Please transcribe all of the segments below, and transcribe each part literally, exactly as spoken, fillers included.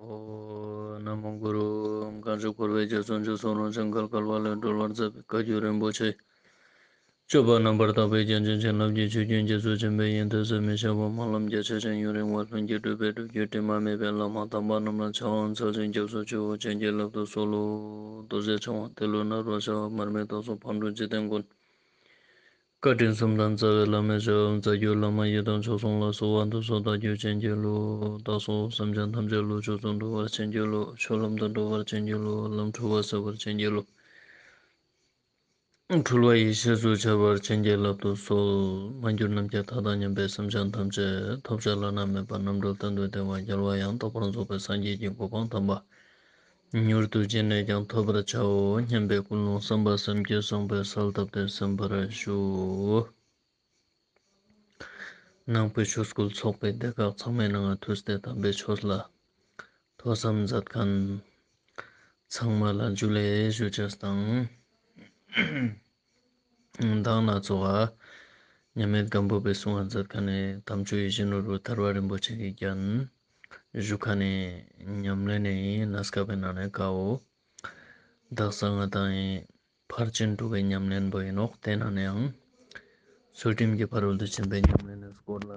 ན་མོ་གུ་རུ། གང་ཞིག་འཁོར་བའི་རྒྱ་མཚོ་འཇིགས་སུ་རུང་ཞིང་བརྒལ་དཀའ་བ་ལས་སྒྲོལ་བར་མཛད་པའི་བཀའ་བརྒྱུད་རིན་པོ་ཆེ། སྤྱོད་པ་རྣམ་པར་དག་པའི་རྒྱན་ཅན་བྱིན་རླབས་ཀྱི་ཆུ་རྒྱུན་རྒྱ་མཚོ་ཆེན་པོའི་ཡོན་ཏན་ཟད་མི་ཤེས་པ་སྨོན་ལམ་རྒྱ་ཆེ་ཞིང་ཡུན་རིང་བ་ལྷུན་གྱིས་གྲུབ་པའི་སྒྲུབ་བརྒྱུད་དྲི་མ་མེད་པའི་བླ་མ་དམ་པ་རྣམས་ལ་ཕྱག་འཚལ་ཞིང་སྐྱབས་སུ་མཆིའོ། བྱིན་གྱིས་བརླབ་ཏུ་གསོལ་ལོ། རྡོ་རྗེ་འཆང་བ་ཏེ་ལོ་ནཱ་རོ་ཞབས། མར་མི་དྭགས་པོ་ཕག་གྲུ་འཇིག་རྟེན་མགོན། བཀའ་དྲིན་གསུམ་ལྡན་རྩ་བའི་བླ་མའི་ཞབས། རྩ་བརྒྱུད་བླ་མ་ཡི་དམ་མཆོག་གསུམ་ལ། གསོལ་བ་འདེབས་སོ་བདག་རྒྱུད་བྱིན་གྱིས་རློབས། བདག་སོགས་སེམས་ཅན་ཐམས་ཅད་བློ་ཆོས་སུ་འགྲོ་བར་བྱིན་གྱིས་རློབས། ཆོས་ལམ་དུ་འགྲོ་བར་བྱིན་གྱིས་རློབས། ལམ་འཁྲུལ་བ་སེལ་བར་བྱིན་གྱིས་རློབས། འཁྲུལ་བ་ཡེ་ཤེས་སུ་འཆར་བར་བྱིན་གྱིས་བརླབ་ཏུ་གསོལ། མ་གྱུར་ནམ་མཁའི་མཐའ་དང་མཉམ་པའི་སེམས་ཅན་ཐམས་ཅད་ཐོབ་བྱ་བླ་ན་མེད་པ་རྣམ་གྲོལ་གཏན་དུ་བདེ་བ་རྒྱལ་བ་ཡང་དག་པར་རྫོགས་པའི་སངས་རྒྱས་ཀྱི་གོ་འཕང་དམ་པ་མྱུར་དུ་རྗེས་ནས་ཀྱང་ཐོབ་པར་བྱའོ་སྙམ་པའི་ཀུན་སློང་བསམ་པ་སེམས་བསྐྱེད་བཟང་པོས་གསལ་བཏབ་སྟེ་གསན་པར་ཞུ། ནང་པའི་ཆོས་སྐུལ་ཚོགས་པའི་སྡེ་ཁག་ཚང་མའི་ནང་ང་ཐུགས་ཏེ་དམ་པའི་ཆོས་ལ་ཐོས་བསམ་མཛད་མཁན་ཚང་མ་ལ་ཇུ་ལེ་ཞུ་ཅེས་དང་། མདང་ན་ཚོགས་མཉམ་མེད་སྒམ་པོ་པའི་གསུང་བ་མཛད་མཁན་ནི་དམ་ཆོས་ཡིད་བཞིན་ནོར་བུ་ཐར་པ་རིན་པོ་ཆེ་གི་རྒྱན་ཞུ་མཁན་ནི་ཉམས་ལེན་ནི་གནས་སྐབས་པའི་ནང་ནས་ཀའོ། དག་ས་ང་དང་ཡིན་ཕར་ཕྱིན་དྲུག་གི་ཉམས་ལེན་པོ་ཡིན་ནོག། དེ་ནང་ནས་ཡང་ཚུལ་ཁྲིམས་ཀྱི་ཕ་རོལ་ཏུ་ཕྱིན་པའི་ཉམས་ལེན་ནི་སྐོར་ལ་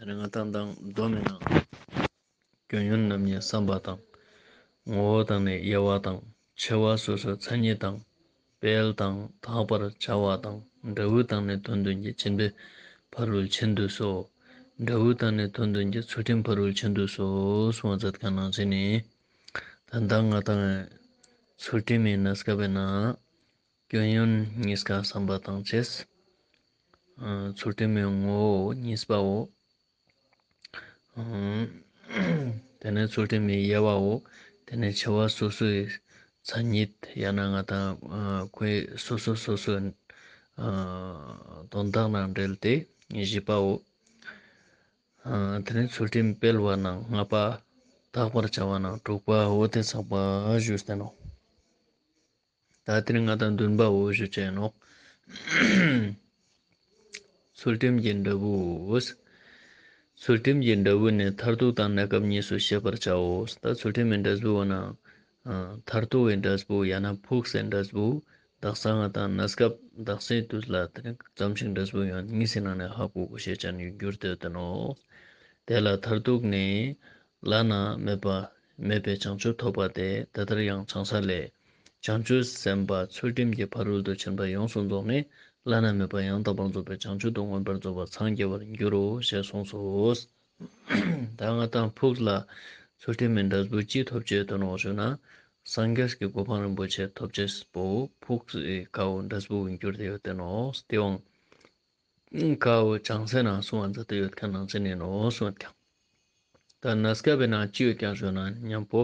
ང་དང་མདང་སྡོམ་མི་ནང་སྐྱོན་ཡོན་རྣམ་གཉིས་བསམ་པ་དང་། ངོ་བོ་དང་ནི་དབྱེ་བ་དང་། ཕྱེ་བ་སོ་སོའི་མཚན་ཉིད་དང་། སྤེལ་དང་དག་པར་བྱ་བ་དང་། འབྲས་བུ་དང་ནི་དོན་བདུན་གྱི། སྦྱིན་པའི་ཕ་རོལ་ཕྱིན་བསྡུས་སོ། འབྲས་བུ་དང་ནི་དོན་བདུན་གྱི། ཚུལ་ཁྲིམས་ཕ་རོལ་ཕྱིན་བསྡུས་སོ། གསུང་བ་མཛད་མཁན་ནང་བཞིན་ནི། ད་ལྟ་ང་དང་ཚུལ་ཁྲིམས་མི་གནས་སྐབས་པའི་ནང་སྐྱོན་ཡོན་གཉིས་ཀ་བསམ་པ་དང་བཅས། ཚུལ་ཁྲིམས་མི་ངོ་བོ་གཉིས་པའོ། དེ་ནས་ཚུལ་ཁྲིམས་མི་དབྱེ་བའོ། དེ་ནས་ཕྱེ་བ་སོ་སོའི་མཚན་ཉིད་ཡང་ན་ང་དང་ཁོའི་སོ་སོ་སོ་སོའི་དོན་དག་ནང་འབྲེལ་ཏེ་བཞི་པའོ། དེ་ནས་ཚུལ་ཁྲིམས་སྤེལ་བ་ནང་ལྔ་པ། དག་པར་བྱ་བ་ནང་དྲུག་པའོ། དེ་ཚང་མ་ཞུས་ཏེ་ནོག། ད་དེ་ནས་ང་དང་བདུན་པའོ་ཞུ་ཅེས་ནོག། ཚུལ་ཁྲིམས་ཀྱི་འབྲས་བུ། ཚུལ་ཁྲིམས་ཀྱི་འབྲས་བུ་ནི་མཐར་ཐུག་དང་གནས་སྐབས་གཉིས་སུ་ཤེས་པར་བྱའོ། ད་ཚུལ་ཁྲིམས་མི་འབྲས་བུ་ན་མཐར་ཐུག་གི་འབྲས་བུ་ཡང་ན་ཕུགས་སའི་འབྲས་བུ། དག་ས་ང་དང་གནས་སྐབས་དག་སའི་དུས་ལ་དེ་ནས་ཙམ་ཞིག་འབྲས་བུ་ཡང་གཉིས་སི་ནང་ནས་ཧ་གོ་དགོས་ཤེས་ཅན་ཡོད་འགྱུར་ཏེ་ཡོད་དེ་ནོག། དེ་ལ་མཐར་ཐུག་ནི། བླ་ན་མེད་པ་མེད་པའི་བྱང་ཆུབ་ཐོབ་པ་སྟེ། དེ་ལྟར་ཡང་བྱང་ས་ལས། བྱང་ཆུབ་སེམས་དཔའ་ཚུལ་ཁྲིམས་ཀྱི་ཕ་རོལ་ཏུ་ཕྱིན་པ་ཡོངས་སུ་རྫོགས་ནས། བླ་ན་མེད་པ་ཡང་དག་པར་རྫོགས་པའི་བྱང་ཆུབ་ཏུ་མངོན་པར་རྫོགས་པར་འཚང་རྒྱ་བར་འགྱུར་རོ། ཞེས་གསུངས་སོ། ད་ང་དང་ཕུགས་ལ་ཚུལ་ཁྲིམས་མི་འབྲས་བུ་ཅི་ཐོབ་ཅེས་ཡོད་དེ་ནོག་ཞུ་ན། སངས་རྒྱས་ཀྱི་གོ་འཕང་རིན་པོ་ཆེ་ཐོབ་ཅེས་པོ་ཕུགས་ཀའོ་འབྲས་བུ་འགྱུར་ཏེ་ཡོད་དེ་ནོག། དེའང་ཀའོ་བྱང་སའི་ནང་གསུང་བ་མཛད་དེ་ཡོད་མཁན་ནང་བཞིན་ཡིན་ནོག་གསུངས་ཀྱང་། ད་གནས་སྐབས་པའི་ནང་ཅི་ཡོད་ཀྱང་ཞུ་ན་མཉམ་པོ།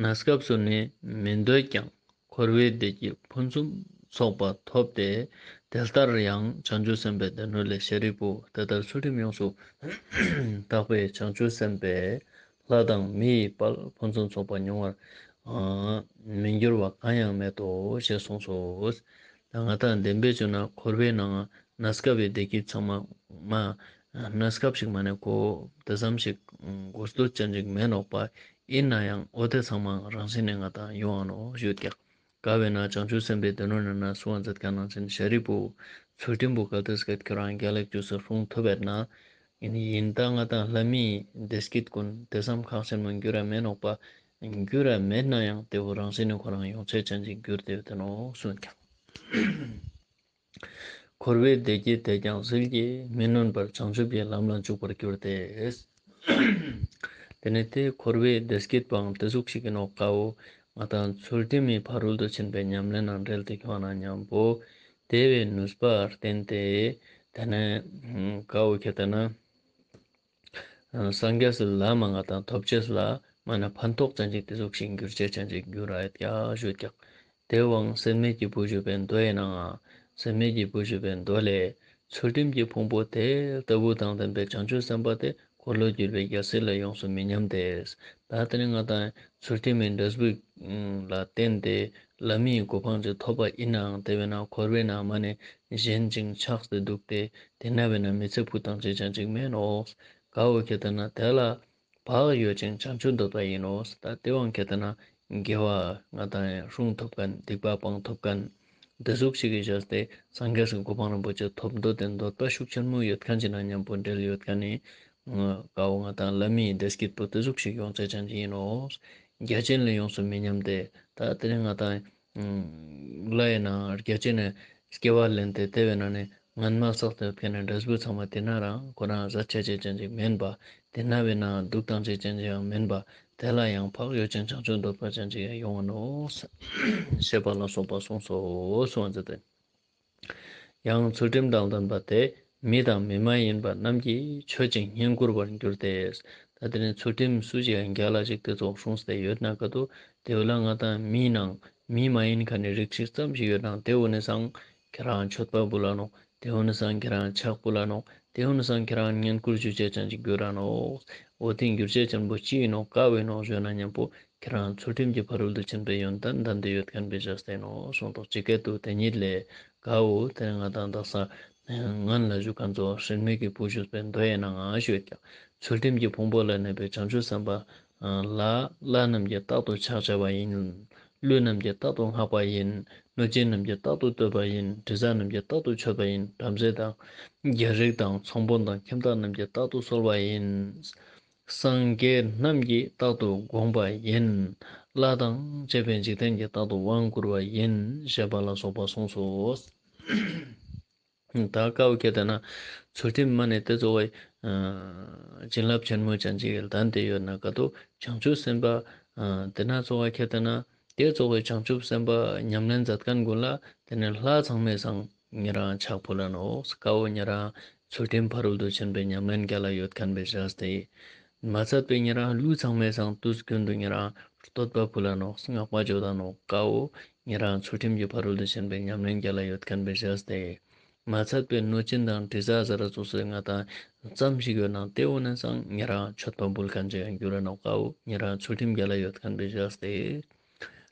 གནས་སྐབས་སུ་ནི་མི་འདོད་ཀྱང་འཁོར་བའི་བདེ་སྐྱིད་ཕུན་སུམ་ཚོགས་པ་ཐོབ་སྟེ། དེ་ལྟར་ཡང་བྱང་ཆུབ་སེམས་དཔའི་སྡེ་སྣོད་ལས། ཤཱ་རིའི་བུ་དེ་ལྟར་ཚུལ་ཁྲིམས་ཡོངས་སུ་དག་པའི་བྱང་ཆུབ་སེམས་དཔའི་ལྷ་དང་མི་ཡི་དཔལ་ཕུན་སུམ་ཚོགས་པ་མྱོང་བར་མི་འགྱུར་བ་གང་ཡང་མེད་དོ། ཞེས་གསུངས་སོ། ད་ང་དང་བདེན་པའི་ཆོས་ན་འཁོར་བའི་ནང་གནས་སྐབས་པའི་བདེ་སྐྱིད་ཚང་མ་མ་གནས་སྐབས་ཤིག་མ་ནས་གོ་དེ་ཙམ་ཞིག་གོ་སྡོད་ཅན་ཞིག་མེད་ནོག་པ། ཡིན་ན་ཡང་འོ་དེ་ཚང་མ་རང་བཞིན་ནས་ང་དང་ཡོང་ང་ནོག་ཞུ་ཀྱག། ག་བས་ན་བྱང་ཆུབ་སེམས་དཔའི་སྡེ་སྣོད་ནང་ན་གསུང་བ་མཛད་མཁན་ནང་བཞིན་ཤཱ་རིའི་བུ་ཚུལ་ཁྲིམས་པོ་གལ་ཏེ་སྐད་ཁྱོད་རང་རྒྱལ་ལ་བཅུག་སེ་སྲུང་ཐུབ་པས་ན། ཡིན་ཡིན་ད་ང་དང་ལྷ་མིའི་བདེ་སྐྱིད་ཀུན་དེ་ཙམ་ཁག་ཆེན་མོ་འགྱུར་ར་མེད་ནོག་པ། འགྱུར་ར་མེད་ན་ཡང་དེ་བོ་རང་བཞིན་ནས་ཁོ་རང་ཡོང་ཆེས་ཅན་ཅིག་འགྱུར་ཏེ་ཡོད་དེ་ནོག་གསུངས་ཀྱང་། འཁོར་བའི་བདེ་སྐྱིད་དེས་ཀྱང་ཟིལ་གྱིས་མི་ནོན་པར་བྱང་ཆུབ་ཀྱི་ལམ་ལ་འཇུག་པར་འགྱུར་ཏེ། དེ་ནས་དེ་འཁོར་བའི་བདེ་སྐྱིད་པའང་དེ་ཟུག་ཞིག་གི་ནོག་ཀའོ། ང་དང་ཚུལ་ཁྲིམས་མི་ཕ་རོལ་ཏུ་ཕྱིན་པའི་ཉམས་ལེན་ནང་འབྲེལ་ཏེ་ཁྱོང་ན་མཉམ་པོ། དེ་བས་ནུས་པ་བརྟེན་ཏེ། དེ་ནས་ཀའོ་ཁྱེད་ལྟ་ན། སངས་རྒྱས་སི་ལམ་ང་དང་ཐོབ་ཅེས་ལ་མ་ན་ཕན་ཐོགས་ཅན་ཅིག་དེ་ཟུག་ཞིག་འགྱུར་ཅེས་ཅན་ཅིག་འགྱུར་ར་ཡོད་ཀྱག་ཞུ་ཀྱག། དེ་བའང་སྲེད་མེད་ཀྱི་བུ་བཞུགས་པའི་མདོ་ཡི་ནང་ང་། སྲེད་མེད་ཀྱི་བུ་བཞུགས་པའི་མདོ་ལས། ཚུལ་ཁྲིམས་ཀྱི་ཕུང་པོ་དེ་ལྟ་བུ་དང་ལྡན་པའི་བྱང་ཆུབ་སེམས་དཔའ་དེ་འཁོར་ལོས་སྒྱུར་བའི་རྒྱལ་སྲིད་ལ་ཡོངས་སུ་མི་ཉམས་ཏེ། ད་དེ་ནི་ང་དང་ཚུལ་ཁྲིམས་མི་འབྲས་བུ་ལ་བརྟེན་ཏེ་ལྷ་མིའི་གོ་འཕང་ཅིག་ཐོབ་པ་ཡིན་ནའང་དེ་བས་ན་འཁོར་བའི་ནང་མ་ནས་ཞེན་ཅིང་ཆགས་ཏེ་འདུག་སྟེ་དེ་ན་བས་ན་མི་ཚེ་ཕུད་བཏང་ཅེས་ཅན་ཅིག་མེད་ནོག། ག་བོ་ཁྱེད་ལྟ་ན་དེ་ལ། བག་ཡོད་ཅིང་བྱང་ཆུབ་འདོད་པ་ཡིན་ནོ། ད་དེ་བོ་ཁྱེར་ཏེ་ན་དགེ་བ་ང་དང་སྲུང་ཐུབ་མཁན་སྡིག་པ་སྤང་ཐུབ་མཁན་དེ་ཟུག་ཞིག་གི་བྱས་ཏེ་སངས་རྒྱས་ཀྱི་གོ་འཕང་རིན་པོ་ཆེ་ཐོབ་འདོད་དེ་འདོད་པ་ཤུགས་ཆེན་མོ་ཡོད་མཁན་ཅིག་ན་མཉམ་པོ་འབྲེལ་ཡོད་མཁན་ནི་ཀ་བོ་ང་དང་ལྷ་མིའི་བདེ་སྐྱིད་པོ་དེ་ཟུག་ཞིག་ཡོང་ཅེས་ཅན་ཅིག་ཡིན་ནོ། རྒྱ་ཆེན་ལས་ཡོངས་སུ་མི་ཉམས་ཏེ། ད་དེ་ནི་ང་དང་ལྷ་ཡིན་ན་རྒྱ་ཆེན་ནི་སྐྱེ་བ་ལེན་ཏེ་དེ་བས་ན་ནི་སྔན་མ་བསགས་ཏེ་ཡོད་མཁན་ནི་འབྲས་བུ་ཚང་མ་དེ་ན་རང་ཁོ་རང་ཟད་ཆ་ཅེས་ཅན་ཅིག་མིན་པ། དེ་ན་བས་ན་སྡུག་བཏང་ཅེས་ཅན་ཅིག་ཡང་མིན་པ། དེ་ལ་ཡང་བག་ཡོད་ཅིང་བྱང་ཆུབ་འདོད་པ་ཅན་ཅིག་ཡང་ཡོང་བ་ནོ། ཞེས་པ་ལ་སོགས་པ་གསུངས་སོ། གསུངས་ཏེ། ཡང་ཚུལ་ཁྲིམས་དང་ལྡན་པ་དེ་མི་དང་མི་མ་ཡིན་པ་རྣམས་ཀྱིས་མཆོད་ཅིང་བསྙེན་བཀུར་བར་འགྱུར་ཏེ། ད་དེ་ནི་ཚུལ་ཁྲིམས་སུ་ཞིག་ཡང་རྒྱལ་ལ་ཞིག་དེ་ཙོགས་སྲུངས་ཏེ་ཡོད་ན་ཀ་ཏོ་དེ་བོ་ལ་ང་དང་མི་ནང་མི་མ་ཡིན་མཁན་ནི་རིགས་ཤིག་ཙམ་ཞིག་ཡོད་ནང་དེ་བོ་ནི་སང་ཁྱེད་རང་མཆོད་པ་འབུལ་ལ་ནོག། དེ་བོ་ནི་སང་ཁྱེད་རང་ཕྱག་ཕུལ་ལ་ནོག། དེ་བོ་ནི་སང་ཁྱེད་རང་བསྙེན་བཀུར་ཞུ་ཅེས་ཅན་ཅིག་འགྱུར་ར་ནོག། འོ་དེ་འགྱུར་ཅེས་ཅན་པོ་ཅི་ཡིན་ནོག་ཀ་བོ་ཡིན་ནོག་ཞུ་ན་མཉམ་པོ་ཁྱེད་རང་ཚུལ་ཁྲིམས་ཀྱི་ཕ་རོལ་ཏུ་ཕྱིན་པའི་ཡོན་ཏན་ལྡན་ཏེ་ཡོད་མཁན་པའི་བྱས་ཏེ་ནོ་གསུངས་ཏོག། ཇི་སྐད་དུ་དེ་ཉིད་ལས་ཀ་བོ་དེ་ནི་ང་དང་དག་ས་ངན་ལ་ཞུ་མཁན་ཚོ་སྲིན་མོ་གི་བུ་ཞུས་པའི་མདོ་ཡིན་ན་ང་ཞུ་ཡོད་ཀྱང་ཚུལ་ཁྲིམས་ཀྱི་ཕུང་པོ་ལ་གནས་པའི་བྱང་ཆུབ་སེམས་དཔའ་ལ་ལྷ་རྣམས་ཀྱིས་རྟག་ཏུ་ཕྱག་བྱ་བ་ཡིན། ཀླུ་རྣམས་ཀྱིས་རྟག་ཏུ་བསྔགས་པ་ཡིན། གནོད་སྦྱིན་རྣམས་ཀྱིས་རྟག་ཏུ་བསྟོད་པ་ཡིན། དྲི་ཟ་རྣམས་ཀྱིས་རྟག་ཏུ་མཆོད་པ་ཡིན། བྲམ་ཟེ་དང་རྒྱལ་རིགས་དང་ཚོང་དཔོན་དང་ཁྱིམ་བདག་རྣམས་ཀྱིས་རྟག་ཏུ་གསོལ་བ་ཡིན། སངས་རྒྱས་རྣམས་ཀྱིས་རྟག་ཏུ་དགོངས་པ་ཡིན། ལྷ་དང་བཅས་པའི་འཇིག་རྟེན་གྱིས་རྟག་ཏུ་དབང་བསྐུར་བ་ཡིན། ཞེས་པ་ལ་སོགས་པ་གསུངས་སོ། ད་ཀ་བོ་ཁྱེར་ཏེ་ན་ཚུལ་ཁྲིམས་མ་ནི་དེ་ཚོགས་པའི་བྱིན་རླབས་ཆེན་མོ་ཅན་ཅིག་ལྡན་ཏེ་ཡོད་ན་ཀ་ཏོ་བྱང་ཆུབ་སེམས་དཔའ་དེ་ན་ཚོགས་པ་ཁྱེར་ཏེ་ན་དེ་ཚོགས་པའི་བྱང་ཆུབ་སེམས་དཔའ་ཉམས་ལེན་མཛད་མཁན་ཀུན་ལ་དེ་ནི་ལྷ་ཚང་མའི་སང་ཉེ་རང་ཕྱག་ཕུལ་ལ་ནོག། ཀ་བོ་ཉེ་རང་ཚུལ་ཁྲིམས་ཕ་རོལ་ཏུ་ཕྱིན་པའི་ཉམས་ལེན་རྒྱལ་ལ་ཡོད་མཁན་པའི་བྱས་ཏེ། མ་ཚད་པའི་ཉེ་རང་ཀླུ་ཚང་མའི་སང་དུས་རྒྱུན་དུ་ཉེ་རང་བསྟོད་པ་ཕུལ་ལ་ནོག། བསྔགས་པ་བརྗོད་ད་ནོག། ཀ་བོ་ཉེ་རང་ཚུལ་ཁྲིམས་ཀྱི་ཕ་རོལ་ཏུ་ཕྱིན་པའི་ཉམས་ལེན་རྒྱལ་ལ་ཡོད་མཁན་པའི་བྱས་ཏེ། མ་ཚད་པའི་གནོད་སྦྱིན་དང་དྲི་ཟ་ཟེར་ར་ཙོགས་སི་ང་དང་ཙམ་ཞིག་ཡོད་ནང་དེ་བོ་ནི་སང་ཉེ་རང་མཆོད་པ་འབུལ་མཁན་ཅིག་ཡང་འགྱུར་ར་ནོག། ཀ་བོ་ཉེ་རང་ཚུལ་ཁྲིམས་རྒྱལ་ལ་ཡོད་མཁན་པའི་བྱས་ཏེ།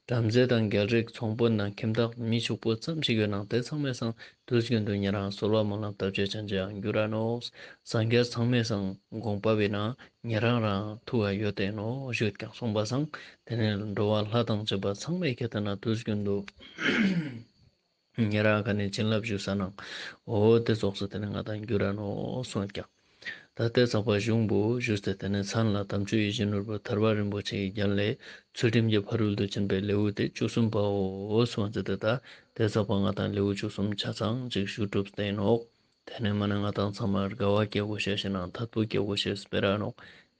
བྲམ་ཟེ་དང་རྒྱལ་རིགས་ཚོང་དཔོན་དང་ཁྱིམ་བདག་མི་ཕྱུག་པོ་ཙམ་ཞིག་ཡོད་ནང་དེ་ཚང་མའི་སང་དུས་རྒྱུན་དུ་ཉེ་རང་གསོལ་བ་སྨོན་ལམ་བཏབ་ཅེས་ཅན་ཅིག་ཡང་འགྱུར་ར་ནོག། སངས་རྒྱས་ཚང་མའི་སང་དགོངས་པ་བས་ན་ཉེ་རང་རང་ཐུགས་ཡོད་དེ་ནོག་ཞུས་ཀྱང་གསུངས་པ་སང་དེ་ནི་འགྲོ་བ་ལྷ་དང་བཅས་པ་ཚང་མས་ཁྱེར་ཏེ་ན་དུས་རྒྱུན་དུ་ཉེ་རང་ཁ་ནས་བྱིན་རླབས་ཞུ་ས་ནང་འོ་དེ་ཙོགས་སུ་དེ་ནི་ང་དང་འགྱུར་ར་ནོག་གསུངས་ཀྱང་། ད་ལྟའི་ཚགས་པ་གཞུང་པོ་ཞུས་ཏེ་དེ་ནས་མཚན་ལ་དམ་ཆོས་ཡིད་བཞིན་ནོར་བུ་ཐར་པ་རིན་པོ་ཆེའི་རྒྱན་ལས་ཚུལ་ཁྲིམས་ཀྱི་ཕ་རོལ་ཏུ་ཕྱིན་པའི་ལེའུ་སྟེ་བཅུ་གསུམ་པའོ་གསུངས་ཏེ་ད་ལྟའི་ཚགས་པ་ང་དང་ལེའུ་བཅུ་གསུམ་ཆ་ཚང་ཅིག་ཞུ་གྲུབ་སྟེ་ནོག། དེ་ནས་མ་ནི་ང་དང་ཚང་མ་དགའ་བ་སྐྱེ་དགོས་ཤེས་ཤིག་ནང་ཐད་པོ་སྐྱེ་དགོས་ཤེས་སྤེ་ར་ནོག།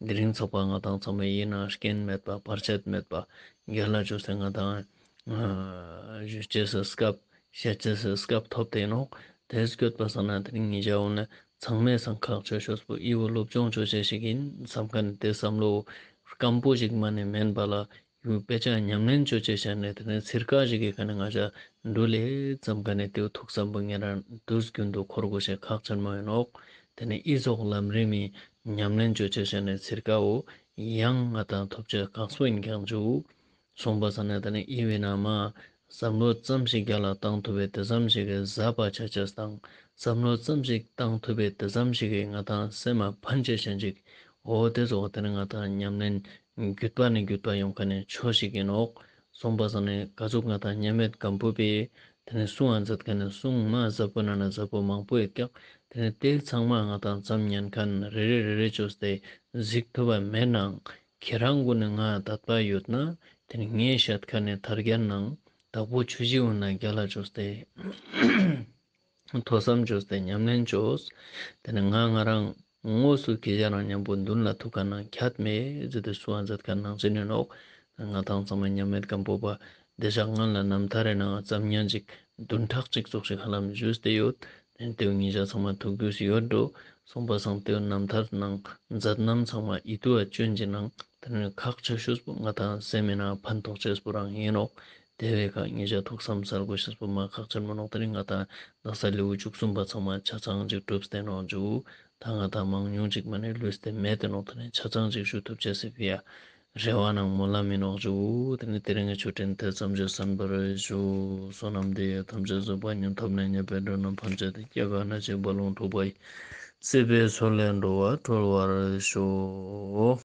དེ་རིང་ཚགས་པ་ང་དང་ཚང་མ་ཡིན་ན་རྐྱེན་མེད་པ་བར་ཆད་མེད་པ་རྒྱལ་ལ་བཅོས་ཏེ་ང་དང་ཞུ་ཅེས་སི་སྐབས་བཤད་ཅེས་སི་སྐབས་ཐོབ་སྟེ་ནོག། དེ་སྐྱོད་པ་སང་ན་དེ་རིང་ཉིན་ཞག་འོ་ན་ཚང་མའི་སང་ཁག་ཆེ་ཤོས་པོ་འི་བོ་སློབ་སྦྱོང་ཅོ་ཅེས་ཤིག་ཡིན་བསམ་མཁན་དེ་བསམ་བློ་སྐམ་པོ་ཞིག་མ་ནི་མེན་པ་ལ་ཡུ་དཔེ་ཆ་ཉམས་ལེན་ཅོ་ཅེས་ཤིག་ནས་དེ་ནས་ཚིར་ཀ་ཞིག་གི་ཁ་ནས་ང་ཞ་འགྲུལ་ལེ་ཙམ་ཁ་ནས་དེ་བོ་ཐུགས་བསམ་པོ་ཉེ་རང་དུས་རྒྱུན་དུ་འཁོར་དགོས་ཤེས་ཁག་ཆེན་མོ་ཡིན་ནོག། དེ་ནས་འི་ཟོག་ལམ་རིམ་མི་ཉམས་ལེན་ཅོ་ཅེས་ཤིག་ནས་ཚིར་ཀ་བོ་ཡང་ང་དང་ཐོབ་ཅེས་ཁག་སོ་ཡིན་ཀྱང་འཇུ། གསུངས་པ་སང་ན་དེ་ནས་འི་བོའི་ནང་མ་བསམ་བློ་ཙམ་ཞིག་རྒྱ་ལ་བཏང་ཐུབ་པའི་དེ་ཙམ་ཞིག་གི་ཟབ་པ་ཆ་ཅེས་དང་བསམ་བློ་ཙམ་ཞིག་བཏང་ཐུབ་པའི་དེ་ཙམ་ཞིག་གི་ང་དང་སེམས་མ་ཕན་ཅེས་ཤིག་འོ་དེ་ཙོགས་དེ་ནི་ང་དང་ཉམས་ལེན་བརྒྱུད་པ་ནས་བརྒྱུད་པ་ཡོང་མཁན་ནི་ཆོས་ཤིག་ཡིན་ནོག། གསུངས་པ་སང་ན་ག་ཟུག་ང་དང་མཉམ་མེད་སྒམ་པོ་པས་དེ་ནི་གསུང་བ་མཛད་མཁན་ནི་གསུང་མ་ཟབ་པོ་ན་ན་ཟབ་པོ་མང་པོ་ཡོད་ཀྱང་དེ་ནི་དེ་ཚང་མ་ང་དང་ཙམ་ཉན་མཁན་རེ་རེ་རེ་རེ་བཅོས་ཏེ་གཟིགས་ཐུབ་པ་མེད་ནའང་ཁྱེད་རང་གུན་ནི་ང་དད་པ་ཡོད་ན་དེ་ནི་ངའི་བཤད་མཁན་ནི་ཐར་རྒྱན་ནང་དྭགས་པོ་ཆོས་བཞི་འོ་ན་རྒྱ་ལ་བཅོས་ཏེ་ཐོས་བསམ་བཅོས་ཏེ་ཉམས་ལེན་བཅོས། དེ་ནས་ང་ང་རང་དངོས་སུ་ཁྱེད་ཅག་རང་མཉམ་པོ་མདུན་ལ་ཐུག་མཁན་ནང་ཁྱད་མེད་ཟེར་ཏེ་གསུང་བ་མཛད་མཁན་ནང་བཞིན་ཡིན་ནོག། ང་དང་ཚང་མ་མཉམ་མེད་སྒམ་པོ་པ་བདེ་གཤེགས་སྔོན་ལ་རྣམ་ཐར་རི་ནང་ཙམ་ཉན་ཅིག་བདུན་ཕྲག་གཅིག་ཙོགས་ཤིག་ཧ་ལམ་བཞུགས་ཏེ་ཡོད། དེ་ནས་དེ་བོ་ཉིན་ཞག་ཚང་མ་ཐུགས་རྒྱུས་ཡོད་འགྲོ། གསུངས་པ་སང་དེ་བོ་རྣམ་ཐར་ནང་མཛད་རྣམ་ཚང་མ་ཡིད་དུ་བ་བཅོན་གྱི་ནང་དེ་ནས་ཁག་ཆེ་ཤོས་པོ་ང་དང་སེམས་མི་ནང་ཕན་ཐོགས་ཅེས་པོ་རང་ཡིན་ནོག། དེ་བས་ཁ་ཉེ་ཞ་ཐུགས་བསམ་སལ་དགོས་ཤེས་པོ་མ་ཁག་ཆེན་མོ་ནོག། དེ་རིང་ང་དང་དག་ས་ལེའུ་བཅུ་གསུམ་པ་ཚང་མ་ཆ་ཚང་ཅིག་གྲུབ་སྟེ་ནོག་ཇུ། ད་ང་དང་མང་ཉུང་ཅིག་མ་ནས་ལུས་ཏེ་མེད་དེ་ནོག། དེ་ནས་ཆ་ཚང་ཅིག་ཞུ་ཐུབ་ཅེས་སི་ཕི་ཡ་རེ་བ་ནང་སྨོན་ལམ་ཡིན་ནོག་ཇུ། དེ་ནས་དེ་རིང་གི་ཆོས་འབྲེལ་དེ་ཙམ་ཞིག་གསན་པར་ཞུ། བསོད་ནམས་འདི་ཡིས་ཐམས་ཅད་གཟིགས་པ་ཉིད། ཐོབ་ནས་ཉེས་པའི་དགྲ་རྣམས་ཕམ་བྱས་ཏེ། སྐྱེ་རྒ་ན་འཆིའི་རྦ་ཀློང་འཁྲུགས་པ་ཡི། སྲིད་པའི་མཚོ་ལས་འགྲོ་བ་སྒྲོལ་བར་ཤོག།